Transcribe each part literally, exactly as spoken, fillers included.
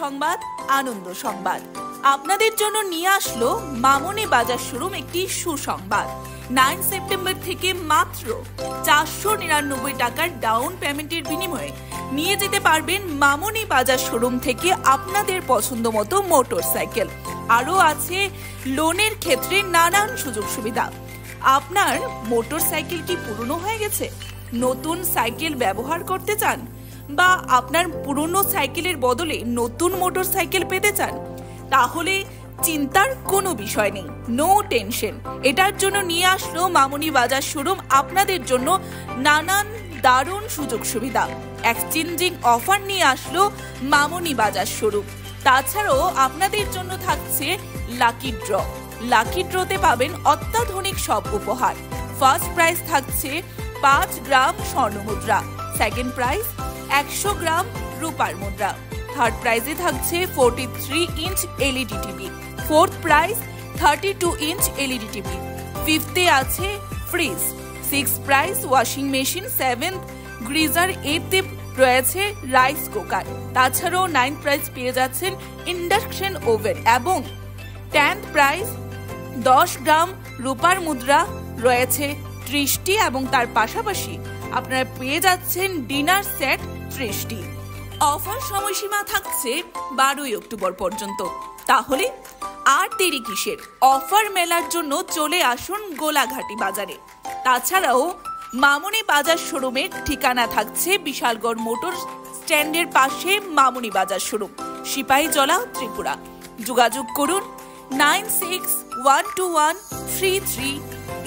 সংবাদ, আনন্দ সংবাদ। আপনাদের জন্য নিয়ে আসলো মামনি বাজার শোরুম একটি সুসংবাদ। নাইন সেপ্টেম্বর থেকে মাত্র চারশো নিরানব্বই টাকার ডাউন পেমেন্টের বিনিময়ে নিয়ে যেতে পারবেন মামনি বাজার শোরুম থেকে আপনাদের পছন্দ মতো মোটরসাইকেল। আরও আছে লোনের ক্ষেত্রে নানান সুযোগ সুবিধা। আপনার মোটরসাইকেল কি পুরনো হয়ে গেছে? নতুন সাইকেল ব্যবহার করতে চান? বা আপনার পুরনো সাইকেলের বদলে নতুন মোটরসাইকেল পেতে চান? তাহলে চিন্তার কোনো বিষয় নেই, নো টেনশন। এটার জন্য নিয়ে আসলো মামনি বাজার শোরুম আপনাদের জন্য নানান দারুণ সুযোগ সুবিধা। এক্সচেঞ্জিং অফার নিয়ে আসলো মামনি বাজার শোরুম। তাছাড়াও আপনাদের জন্য থাকছে লাকি ড্র। লাকি ড্রতে পাবেন অত্যাধুনিক সব উপহার। ফার্স্ট প্রাইজ থাকছে পাঁচ গ্রাম স্বর্ণ মুদ্রা, সেকেন্ড প্রাইজ একশো গ্রাম রূপার মুদ্রা, থার্ড প্রাইজে থাকছে forty three inch LED TV, fourth prize thirty two inch LED TV, ফিফথে আছে fridge, six prize washing machine, seventh geyser, এইটে রয়েছে রাইস কুকার। তাছাড়াও নাইন্থ প্রাইজ পেয়ে যাচ্ছেন ইন্ডাকশন ওভেন এবং টেন্থ প্রাইজ দশ গ্রাম রূপার মুদ্রা রয়েছে ত্রিশটি এবং তার পাশাপাশি আপনারা পেয়ে যাচ্ছেন ডিনার সেট ত্রিশটি। অফার সময়সীমা থাকছে বারোই অক্টোবর পর্যন্ত। তাহলে আর দেরি কিসের? অফার মেলার জন্য চলে আসুন গোলাঘাটি বাজারে। তাছাড়াও মামনি বাজার শোরুমের ঠিকানা থাকছে বিশালগড় মোটর স্ট্যান্ডের পাশে, মামনি বাজার শোরুম, সিপাহীজলা, ত্রিপুরা। যোগাযোগ করুন nine six one two one three three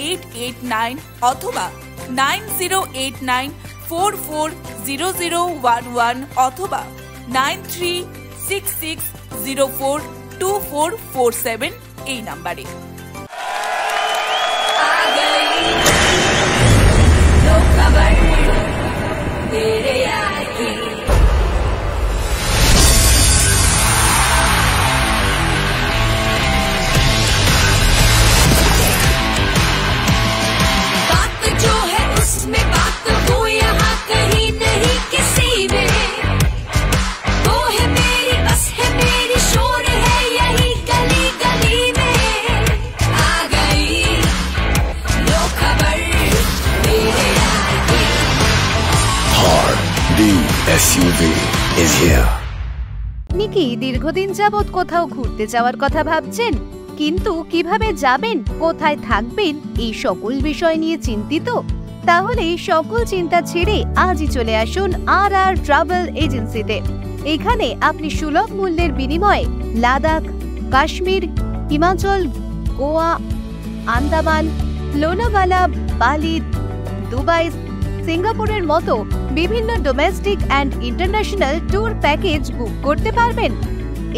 eight eight nine অথবা nine zero eight nine four four zero zero one one অথবা nine three six six zero four two four four seven এই নাম্বারে। बात जो है उसमें बात, वो यहाँ कहीं नहीं किसी में। वो है मेरी, बस है मेरी, शोर है यही गली गली में। आ गई लो खबर मेरे यार की। Thar D S U V is here. আপনি কি দীর্ঘদিন যাবৎ কোথাও ঘুরতে যাওয়ার কথা ভাবছেন, কিন্তু কিভাবে যাবেন, কোথায় থাকবেন, এই সকল বিষয় নিয়ে চিন্তিত? তাহলে এই সকল চিন্তা ছেড়ে আজই চলে আসুন আর আর ট্রাভেল এজেন্সিতে। এখানে আপনি সুলভ মূল্যের বিনিময়ে লাদাখ, কাশ্মীর, হিমাচল, গোয়া, আন্দামান, লোনাভালা, বালি, দুবাই, সিঙ্গাপুরের মতো বিভিন্ন domestic and international tour package বুক করতে পারবেন।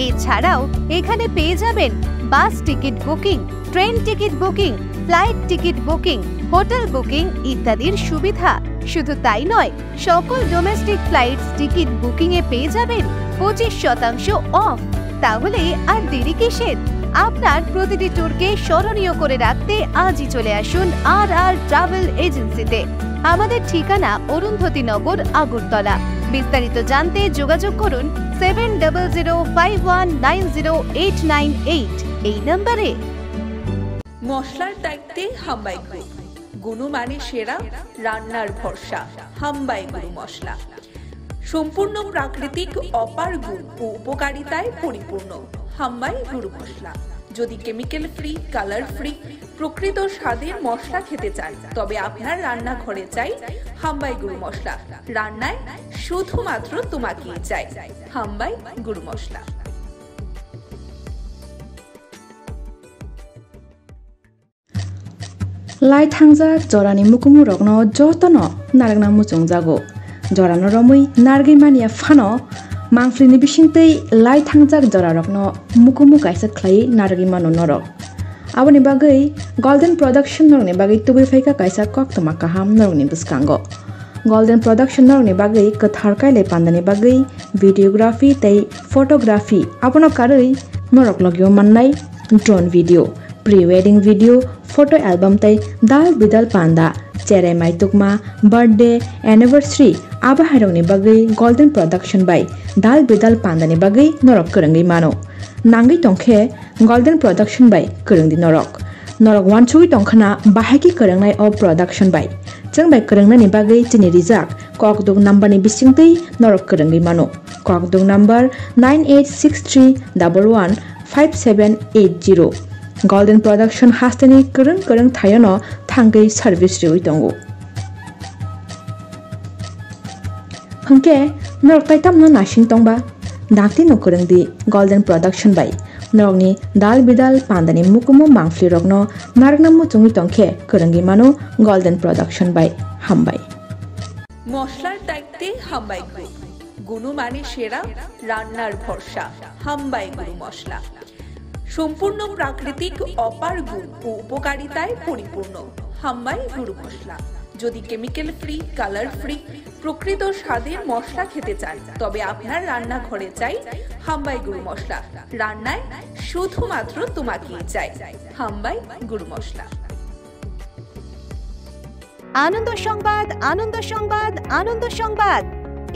এছাড়াও এখানে পেয়ে যাবেন বাস ticket booking, train ticket booking, flight ticket booking, hotel booking ইত্যাদির সুবিধা। শুধু তাই নয়, সকল ডোমেস্টিক ফ্লাইটস টিকিট বুকিং এ পেয়ে যাবেন পঁচিশ শতাংশ অফ। তাহলে আর দেরি কিসের? আপনার প্রতিটি ট্যুরকে স্মরণীয় করে রাখতে আজই চলে আসুন আর আর ট্রাভেল এজেন্সিতে। আমাদের ঠিকানা অরুন্ধতী নগর, আগরতলা। বিস্তারিত জানতে যোগাযোগ করুন seven double zero five one nine zero eight nine eight এই নম্বরে। মশলার দায়িত্বে হাম্বাই গ্রুপ। গুণমানে সেরা, রান্নার ভরসা, হাম্বাই গুরু মশলা। সম্পূর্ণ প্রাকৃতিক, অপার গুণ ও উপকারিতায় পরিপূর্ণ হাম্বাই গুরু মশলা। যদি কেমিক্যাল ফ্রি, কালার ফ্রি, প্রকৃত স্বাদের মশলা খেতে চান, তবে আপনার রান্নাঘরে চাই হাম্বাই গুরু মশলা। রান্নায় শুধুমাত্র তোমাকেই চাই হাম্বাই গুরু মশলা। Lai thangjak jorani mukumu rokno jotono narwkna muchungjago. Jorano romwi narwgwi manya phano, mangphlini bisingtwi lai thangjak jorarokno mukumu kaisa khlaiwi narwgwi mano norok. Aboni bagwi Golden Production norokni bagwi tubui phaikha kaisa koktwma kaham norokni bwskango. Golden Production norokni bagwi kwthar kailai pandani bagwi videography tei photography, abono karwi norok logio mannai drone video, pre-wedding video, photo album tei dal bidal panda, cherai maitukma, birthday, anniversary, Abo hairokni bagwi Golden Production bai dal bidal pandani bagwi norok kwrwngwi mano. Nangwi tongkhe Golden Production bai kwrwngdi norok. Norok wansugwi tongkhana bahai khe kwrwngnai o production bai. Chwng bai kwrwngnani bagwi chini rijak kokduk number ni bisingtwi norok kwrwngwi mano. Kokduk number nine eight six three double one five seven eight zero. Golden Production hasteni kwrwng kwrwng thaiono thangwi service riwi tongo. Hwnkhe norok tai tamno nasing tongba? Dakti no kwrwng di Golden Production bai. Norokni dal bidal pandani mukumu mangphlirokno narwkna muchungwi tongkhe kwrwngwi mano Golden Production bai. Hambai. মশলার দায়িত্বে হাম্বাই গ্রুপ। গুণমানে সেরা, রান্নার ভরসা হাম্বাই গুরু মশলা। সম্পূর্ণ প্রাকৃতিক অপার গুণ ও উপকারিতায় পরিপূর্ণ হাম্বাই গুরু মশলা। যদি কেমিক্যাল ফ্রি, কালার ফ্রি, প্রকৃত স্বাদের মশলা খেতে চান, তবে আপনার রান্নাঘরে চাই হাম্বাই গুরু মশলা। রান্নায় শুধুমাত্র তোমাকেই চাই হাম্বাই গুরু মশলা। আনন্দ সংবাদ, আনন্দ সংবাদ, আনন্দ সংবাদ।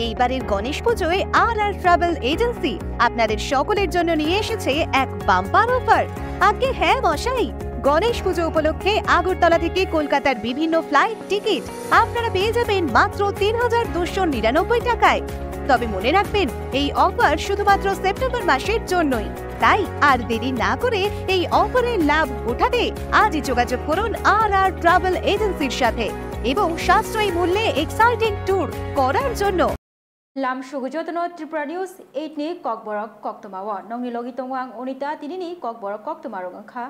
এইবারের গণেশ পুজোয় আর আর ট্রাভেল এজেন্সি আপনাদের সকলের জন্য নিয়ে এসেছে এক বাম্পার অফার। আগে হ্যাঁ মশাই, গণেশ পুজো উপলক্ষে আগরতলা থেকে কলকাতার বিভিন্ন ফ্লাইট টিকিট আপনারা পেয়ে যাবেন মাত্র তিন হাজার দুশো নিরানব্বই টাকায়। তবে মনে রাখবেন, এই অফার শুধুমাত্র সেপ্টেম্বর মাসের জন্যই। তাই আর দেরি না করে এই অফারের লাভ উঠাতে আজই যোগাযোগ করুন আর আর ট্রাভেল এজেন্সির সাথে এবং সাশ্রয়ী মূল্যে এক্সাইটিং ট্যুর করার জন্য। Lam sugu jotono Tripura News eight ni kokborok koktwmao nongni logi tongo ang Onita. Tinini kokborok koktwmarok wngkha.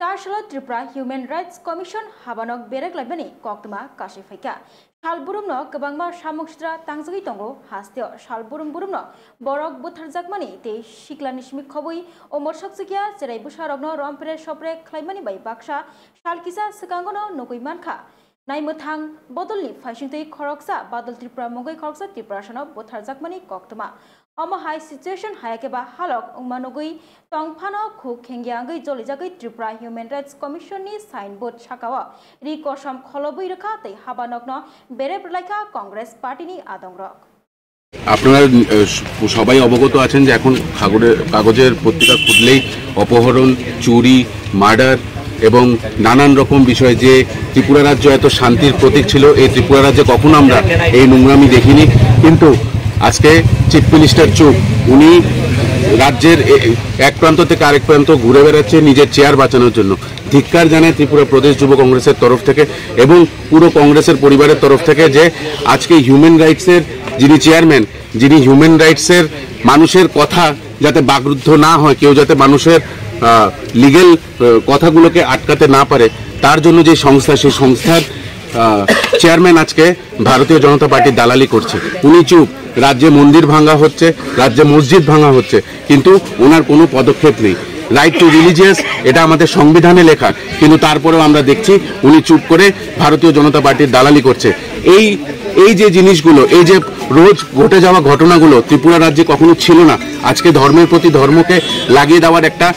Char salo Tripura Human Rights Commission habanok berek laimani koktwma kasui phaikha. Sal burumno kwbangma samung sitra tangjagwi tongo hasteo. Sal burum burumno borok butharjakmani tei siklani simi khobwi omor sokchukya cherai bwsarokno rompre sopre khlaimani bai baksa sal kisa swkangono nugwi mankha. Naimwthang bodolni phaisingtwi khoroksa Badal Tripura mungwi khoroksa Tiprasano butharjakmani koktwma. Omo hai situation hayakhe ba halok wngma nugwi tong phano khuk khengya wngwi jolijagwi Tripura Human Rights Commission ni signboard sakao ri kosom kholobwi rwkha tei habanokno berep rwlaikha Congress party ni adongrok. আপনারা, আহ, স-, সবাই অবগত আছেন যে এখন কাগজে-, কাগজের পত্রিকা খুললেই অপহরণ, চুরি, মার্ডার এবং নানান রকম বিষয়। যে ত্রিপুরা রাজ্য এত শান্তির প্রতীক ছিল, এই ত্রিপুরা রাজ্যে কখনো আমরা এই নোংরামি দেখিনি। কিন্তু আজকে চিফ মিনিস্টার চুপ, উনি রাজ্যের এ-, এক প্রান্ত থেকে আরেক প্রান্ত ঘুরে বেড়াচ্ছে নিজের চেয়ার বাঁচানোর জন্য। ধিক্কার জানাই ত্রিপুরা প্রদেশ যুব কংগ্রেসের তরফ থেকে এবং পুরো কংগ্রেসের পরিবারের তরফ থেকে যে আজকে হিউম্যান রাইটসের যিনি চেয়ারম্যান, যিনি হিউম্যান রাইটসের মানুষের কথা যাতে বাকরুদ্ধ না হয়, কেউ যাতে মানুষের, আহ, লিগ্যাল, আহ, কথাগুলোকে আটকাতে না পারে, তার জন্য যে সংস্থা, সেই সংস্থার, আহ, চেয়ারম্যান আজকে ভারতীয় জনতা পার্টির দালালি করছে। উনি চুপ। রাজ্যে মন্দির ভাঙা হচ্ছে, রাজ্যে মসজিদ ভাঙা হচ্ছে, কিন্তু ওনার কোনো পদক্ষেপ নেই। রাইট টু রিলিজিয়াস, এটা আমাদের সংবিধানে লেখা, কিন্তু তারপরেও আমরা দেখছি উনি চুপ করে ভারতীয় জনতা পার্টির দালালি করছে। এই, এই যে জিনিসগুলো, এই যে রোজ ঘটে যাওয়া ঘটনাগুলো ত্রিপুরা রাজ্যে কখনো ছিল না, আজকে ধর্মের প্রতি ধর্মকে লাগিয়ে দেওয়ার একটা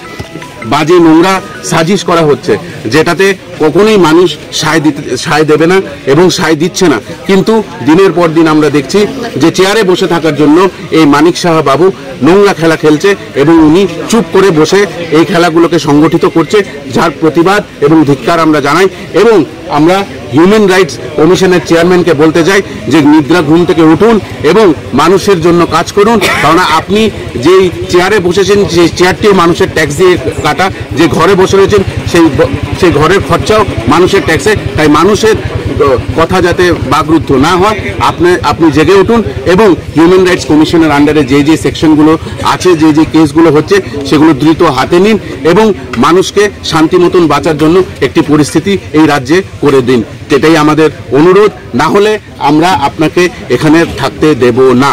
বাজে নোংরা সাজিশ করা হচ্ছে, যেটাতে কখনোই মানুষ সায় দিতে, সায় দেবে না এবং সায় দিচ্ছে না। কিন্তু দিনের পর দিন আমরা দেখছি যে চেয়ারে বসে থাকার জন্য এই মানিক সাহা বাবু নোংরা খেলা খেলছে এবং উনি চুপ করে বসে এই খেলাগুলোকে সংগঠিত করছে, যার প্রতিবাদ এবং ধিক্কার আমরা জানাই। এবং আমরা হিউম্যান রাইটস কমিশনের চেয়ারম্যানকে বলতে চাই যে নিদ্রা ঘুম থেকে উঠুন এবং মানুষের জন্য কাজ করুন, কারণ আপনি যেই চেয়ারে বসেছেন, সেই চেয়ারটিও মানুষের ট্যাক্স দিয়ে কাটা, যে ঘরে বসে রয়েছেন, সেই ব-, সেই ঘরের খরচাও মানুষের ট্যাক্সে। তাই মানুষের, আহ, কথা যাতে বাকরুদ্ধ না হয়, আপনি, আপনি জেগে উঠুন এবং হিউম্যান রাইটস কমিশনের আন্ডারে যে যে সেকশনগুলো আছে, যে যে কেসগুলো হচ্ছে, সেগুলো দ্রুত হাতে নিন এবং মানুষকে শান্তি মতন বাঁচার জন্য একটি পরিস্থিতি এই রাজ্যে করে দিন, এটাই আমাদের অনুরোধ। না হলে আমরা আপনাকে এখানে থাকতে দেব না।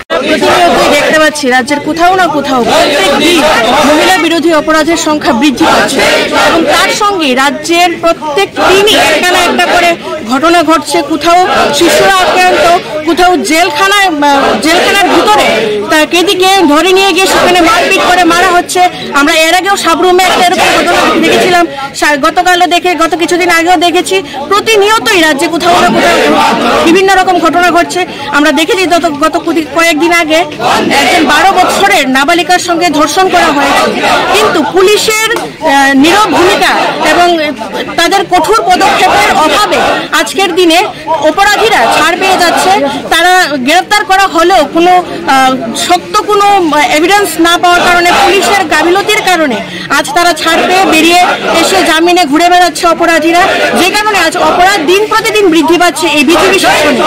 প্রতিনিয়ত দেখতে পাচ্ছি রাজ্যের কোথাও না কোথাও প্রত্যেক দিন মহিলা বিরোধী অপরাধের সংখ্যা বৃদ্ধি পাচ্ছে এবং তার সঙ্গে রাজ্যের প্রত্যেক দিনই একটা না একটা করে ঘটনা ঘটছে। কোথাও শিশুরা আক্রান্ত, কোথাও জেলখানায়, আহ, জেলখানার ভিতরে তা কেদিকে ধরে নিয়ে গিয়ে সেখানে মারপিট করে মারা হচ্ছে। আমরা এর আগেও সাবরুমে একটা এরকম ঘটনা দেখেছিলাম, সা-, গতকালও দেখে, গত কিছুদিন আগেও দেখেছি। প্রতিনিয়তই রাজ্যে কোথাও না কোথাও বিভিন্ন রকম ঘটনা ঘটছে। আমরা দেখেছি গত, গত কুদি-, কয়েকদিন আগে একজন বারো বছরের নাবালিকার সঙ্গে ধর্ষণ করা হয়েছে, কিন্তু পুলিশের, আহ, নীরব ভূমিকা এবং তাদের কঠোর পদক্ষেপের অভাবে আজকের দিনে অপরাধীরা ছাড় পেয়ে যাচ্ছে। তারা গ্রেপ্তার করা হলেও কোনো, আহ, শক্ত কোনো, আহ, এভিডেন্স না পাওয়ার কারণে, পুলিশের গাফিলতির কারণে আজ তারা ছাড় পেয়ে বেরিয়ে এসে জামিনে ঘুরে বেড়াচ্ছে অপরাধীরা, যে কারণে আজ অপরাধ দিন প্রতিদিন বৃদ্ধি পাচ্ছে এই বিজেপি শাসনে।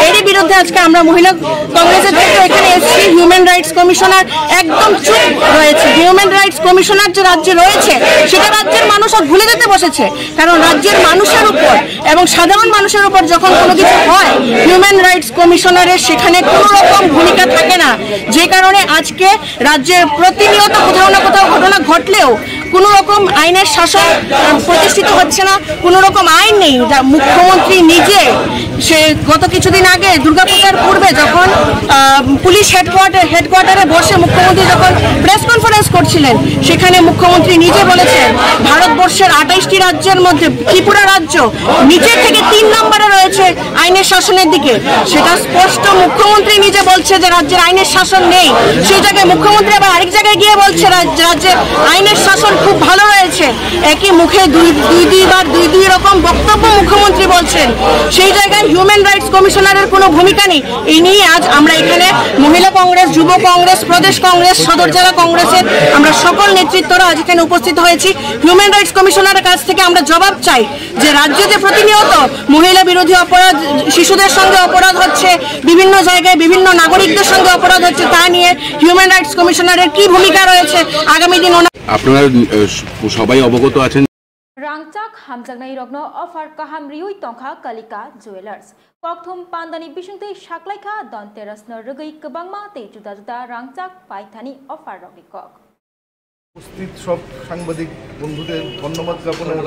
এরই বিরুদ্ধে আজকে আমরা মহিলা কংগ্রেসের থেকে এখানে এসেছি, হিউম্যান রাইটস কমিশনার একদম চুপ রয়েছে। হিউম্যান রাইটস কমিশনার যে রাজ্যে রয়েছে, সেটা রাজ্যের মানুষ আর ভুলে যেতে বসেছে, কারণ রাজ্যের মানুষের উপর এবং সাধারণ মানুষের উপর যখন কোনো কিছু হয়, হিউম্যান রাইটস কমিশনারের সেখানে কোনো রকম ভূমিকা থাকে না, যে কারণে আজকে রাজ্যে প্রতিনিয়ত কোথাও না কোথাও ঘটনা ঘটলেও কোনো রকম আইনের শাসন, আহ, প্রতিষ্ঠিত হচ্ছে না, কোনো রকম আইন নেই। যা মুখ্যমন্ত্রী নিজে, সে গত কিছুদিন আগে দুর্গাপূজার পূর্বে যখন, আহ, পুলিশ হেডকোয়ার্টার, হেডকোয়ার্টারে বসে মুখ্যমন্ত্রী যখন প্রেস কনফারেন্স করছিলেন, সেখানে মুখ্যমন্ত্রী নিজে বলেছেন, ভারতবর্ষের আঠাশটি রাজ্যের মধ্যে ত্রিপুরা রাজ্য নিচের থেকে তিন নম্বরে রয়েছে আইনের শাসনের দিকে। সেটা স্পষ্ট, মুখ্যমন্ত্রী নিজে বলছে যে রাজ্যের আইনের শাসন নেই। সেই জায়গায় মুখ্যমন্ত্রী আবার আরেক জায়গায় গিয়ে বলছে রাজ-, রাজ্যের আইনের শাসন খুব ভালো রয়েছে। একই মুখে দুই, দুই দুইবার দুই দুই রকম বক্তব্য মুখ্যমন্ত্রী বলছেন। সেই জায়গায় হিউম্যান রাইটস কমিশনারের কোনো ভূমিকা নেই। এই নিয়ে আজ আমরা এখানে মহিলা কংগ্রেস, যুব কংগ্রেস, প্রদেশ কংগ্রেস, সদর জেলা কংগ্রেসের আমরা সকল নেতৃত্বরা আজ এখানে উপস্থিত হয়েছি। হিউম্যান রাইটস কমিশনারের কাছ থেকে আমরা জবাব চাই যে রাজ্যে যে প্রতিনিয়ত মহিলা বিরোধী অপরাধ, শিশুদের সঙ্গে অপরাধ হচ্ছে, বিভিন্ন জায়গায় বিভিন্ন নাগরিকদের সঙ্গে অপরাধ হচ্ছে, তা নিয়ে হিউম্যান রাইটস কমিশনারের কি ভূমিকা রয়েছে আগামী দিন ওনার আপনারা, আহ, স-, সবাই অবগত আছেন। Rangchak hamjaknairokno offer kaham riui tongkha Kalika Jewelers. Kokthum pandani bisingtwi saklaikha Dhanterasno rwgwi kwbangma tei juda juda rangchak paithani offer rokni kok. উপস্থিত সব সাংবাদিক বন্ধুদের ধন্যবাদ জ্ঞাপনের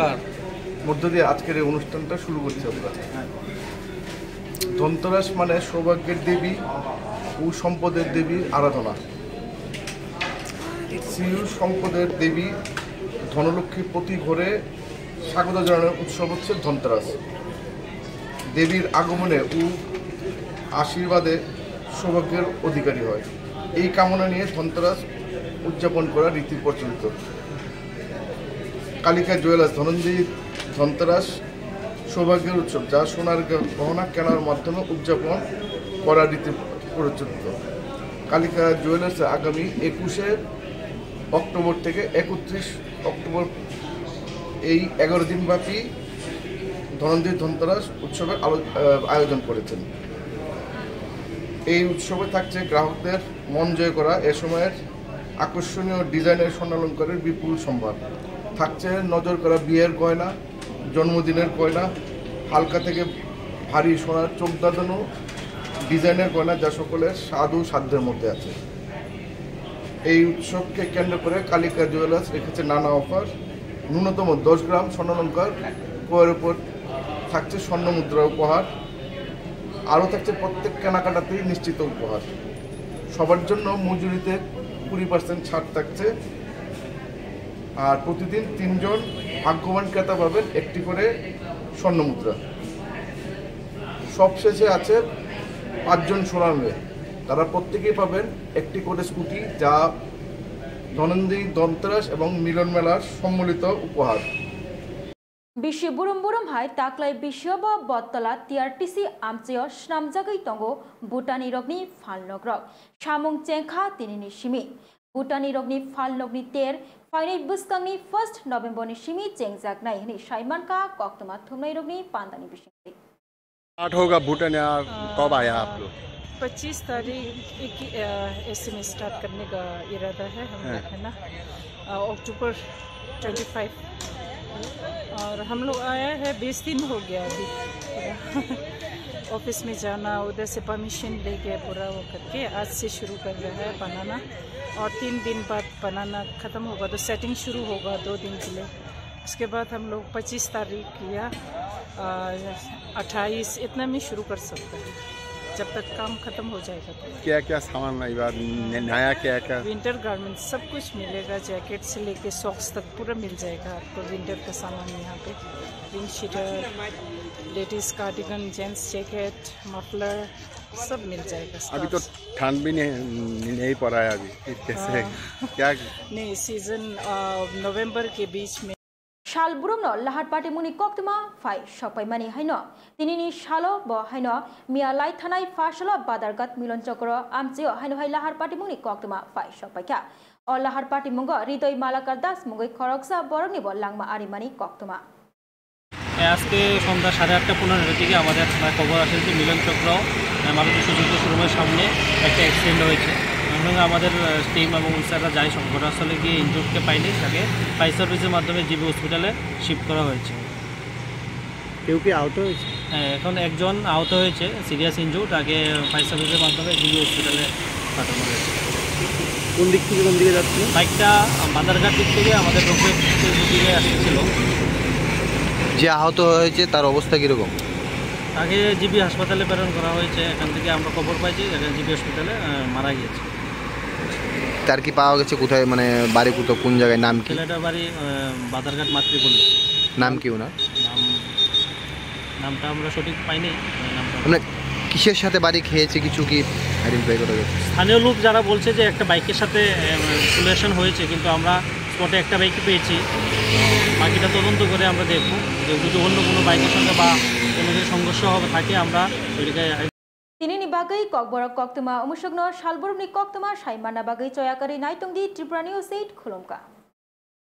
মধ্য দিয়ে আজকের এই অনুষ্ঠানটা শুরু করছি আমরা। ধনতেরাস মানে সৌভাগ্যের দেবী ও সম্পদের দেবীর আরাধনা। শ্রী সম্পদের দেবী ধনলক্ষ্মী প্রতি ঘরে স্বাগত জানানোর উৎসব হচ্ছে ধনতেরাস। দেবীর আগমনে ও আশীর্বাদে সৌভাগ্যের অধিকারী হয়। এই কামনা নিয়ে ধনতেরাস উদযাপন করা রীতি প্রচলিত। কালিকা জুয়েলার্স ধনঞ্জয়ী ধনতেরাস সৌভাগ্যের উৎসব, যা সোনার গ-, গহনা কেনার মাধ্যমে উদযাপন করার রীতি প্রচলিত। কালিকা জুয়েলার্স আগামী একুশে অক্টোবর থেকে একত্রিশ অক্টোবর এই এগারো দিনব্যাপী ধনঞ্জয়ী ধনতেরাস উৎসবের আলো-, আহ, আয়োজন করেছেন। এই উৎসবে থাকছে গ্রাহকদের মন জয় করা এ সময়ের আকর্ষণীয় ডিজাইনের স্বর্ণালংকারের বিপুল সম্ভার। থাকছে নজর করা বিয়ের গয়না, জন্মদিনের গয়না, হালকা থেকে ভারী সোনার চোখ ধাঁধানো ডিজাইনের গয়না, যা সকলের স্বাদ ও সাধ্যের মধ্যে আছে। এই উৎসবকে কেন্দ্র করে কালিকা জুয়েলার্স রেখেছে নানা অফার। ন্যূনতম দশ গ্রাম স্বর্ণালংকার ক্রয়ের উপর থাকছে স্বর্ণ মুদ্রা উপহার। আরও থাকছে প্রত্যেক কেনাকাটাতেই নিশ্চিত উপহার। সবার জন্য মজুরিতে কুড়ি পার্সেন্ট ছাড় থাকছে। আর প্রতিদিন তিনজন ভাগ্যবান ক্রেতা পাবেন একটি করে স্বর্ণ মুদ্রা। সবশেষে আছে পাঁচজন সোনার মেয়ে, তারা প্রত্যেকেই পাবেন একটি করে স্কুটি, যা ধনঞ্জয়ী ধনতেরাস এবং মিলন মেলার সম্মিলিত উপহার। Bisi burum burum hai taklai bisio bo Bottola T R T C amchaio snamjagwi tongo Bhutanirokni phalnokrok. Samung chengkha tinini simi. Bhutanirokni phalnokni ter phainai bwskangni first November ni simi chengjaknai hwnwi saimankha koktwma thumnairokni pandani bisingtwi. Start होगा भूटान, यहाँ कब आया आप लोग? पच्चीस तारीख की, अ, ऐसे में स्टार्ट करने का इरादा है हम लोग, है ना? अ, अक्टूबर ट्वेंटी फ़ाइव। और हम लोग आया है, बीस दिन हो गया अभी। ऑफिस में जाना, उधर से परमिशन लेके पूरा वो करके आज से शुरू कर रहा है बनाना। और तीन दिन बाद बनाना खत्म होगा तो सेटिंग शुरू होगा दो दिन के लिए। उसके बाद हम लोग पच्चीस तारीख या अट्ठाईस इतना में शुरू कर सकते हैं, जब तक काम खत्म हो जाएगा तो। क्या क्या सामान, नया क्या क्या? विंटर गारमेंट सब कुछ मिलेगा, जैकेट से लेके सॉक्स तक पूरा मिल जाएगा आपको। विंटर का सामान यहाँ पे, windcheater, ladies cardigan, gents jacket, muffler, सब मिल जाएगा। अभी तो ठंड भी नहीं, नहीं पड़ा है अभी, कैसे? क्या? नहीं, सीजन नवंबर के बीच में। Sal burumno lahar patimungni koktwma phai sokpaimani haino, tinini salo bo haino miya lai thanai pha salo Badarghat Milan Chokro amchio haino hai lahar patimungni koktwma phai sokpaikha. O lahar patimungo Ridoi Malakar Das mungwi khoroksa boroknibo langma arimani koktwma. এ, আজকে সন্ধ্যা সাড়ে আটটা পনেরো দিকে আমাদের থানায় খবর আসে যে মিলন চক্র, এ, মারুতি সুজুকি শোরুমের সামনে একটা অ্যাক্সিডেন্ট হয়েছে। এবং আমাদের, এ, টিম এবং স্যাররা যাই সব ঘটনাস্থলে গিয়ে ইনজুর্ডকে পাইনি, তাকে ফায়ার সার্ভিসের মাধ্যমে জিবি হসপিটালে শিফট করা হয়েছে। কেউ কি আহত হয়েছে? হ্যাঁ, এখন একজন আহত হয়েছে, সিরিয়াস ইনজুর্ড, তাকে ফায়ার সার্ভিসের মাধ্যমে জিবি হসপিটালে পাঠানো হয়েছে। কোন দিক থেকে কোন দিকে যাচ্ছিল? বাইকটা বাজারঘাট দিক থেকে আমাদের রোপওয়ে দিকে আসছিল। যে আহত হয়েছে তার অবস্থা কিরকম? তাকে জিবি হাসপাতালে প্রেরণ করা হয়েছে, এখান থেকে আমরা খবর পাইছি এখানে জিবি হসপিটালে, আহ, মারা গিয়েছে। তার কি পাওয়া গেছে কোথায়, মানে বাড়ি কোথাও, কোন জায়গায়, নাম কি? ছেলেটার বাড়ি, আহ, বাজারঘাট মাতৃপল্লী। নাম কি ওনার? নাম, নামটা আমরা সঠিক পাইনি, নামটা। মানে কিসের সাথে বাড়ি খেয়েছে, কিছু কি আইডেন্টিফাই করা গেছে? স্থানীয় লোক যারা বলছে যে একটা বাইকের সাথে, আহ, রিলেশন হয়েছে, কিন্তু আমরা স্পটে একটা বাইকই পেয়েছি। বাকিটা তদন্ত করে আমরা দেখব যে যদি অন্য কোনো বাইকের সঙ্গে বা কোনো কিছু সংঘর্ষ হবে থাকে আমরা ওইটাকে Tinini bagwi kokborok koktwma umusukno salburumni koktwma sai manna bagwi choya kwrwi naitongdi Tripura News eight khulumkha.